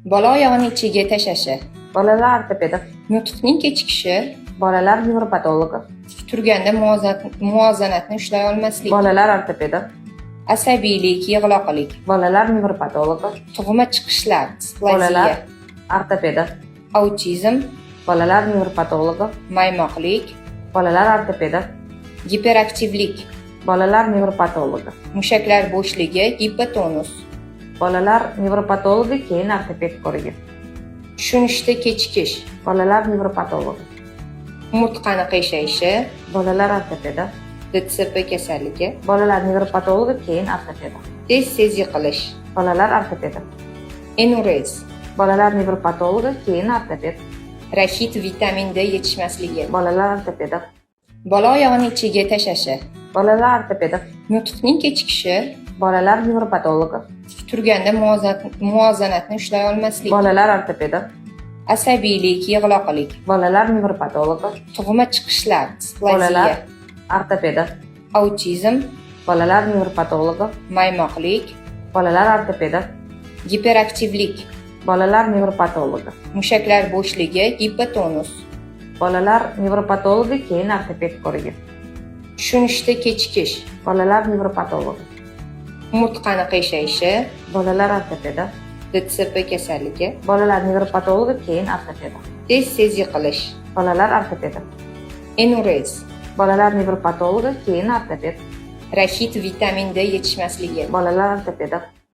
Bola oyog'ini ichiga tashlashi. Bolalar ortopedi. Nutqning kechikishi. Bolalar nevropatologi. Tik turganda muvozanatni ushlay olmaslik. Bolalar ortopedi. Asabiylik, yig'loqlik. Bolalar nevropatologi. Tug'ma chiqishlar, displaziya. Bolalar ortopedi. Autizm. Bolalar nevropatologi. Maymoqlik. Bolalar ortopedi. Giperaktivlik. Bolalar nevropatologi. Mushaklar bo'shligi, gipotonus. Bolalar nevropatologi, keyin ortoped ko'rigi. Tushunishda kechikish. Bolalar nevropatologi. Umurtqani qiyshayishi. Bolalar ortopedi. DTSP kasalligi. Bolalar nevropatologi, keyin ortopedi. Tez-tez yiqilish. Bolalar ortopedi. Enurez. Bolalar nevropatologi, keyin ortoped. Raxit, vitamin D yetishmasligi. Bolalar ortopedi. Bola oyog'ini ichiga tashlashi. Bolalar ortopedi. Nutqning kechikishi. Bolalar nevropatologi. Tik turganda muvozanatni ushlay olmaslik. Bolalar ortopedi. Asabiylik, yig'loqlik. Bolalar nevropatologi. Tug'ma chiqishlar, displaziya. Bolalar ortopedi. Autizm. Bolalar nevropatologi. Maymoqlik. Bolalar ortopedi. Giperaktivlik. Bolalar nevropatologi. Mushaklar bo'shligi, gipotonus. Bolalar nevropatologi, keyin ortoped ko'rigi. Tushunishda kechikish. Bolalar nevropatologi. Umurtqani qiyshayishi. Bolalar ortopedi. DTSP kasalligi. Bolalar nevropatologi, keyin ortopedi. Tez-tez yiqilish. Bolalar ortopedi. Enurez. Bolalar nevropatologi, keyin ortoped. Raxit, vitamin D yetishmasligi. Bolalar ortopedi.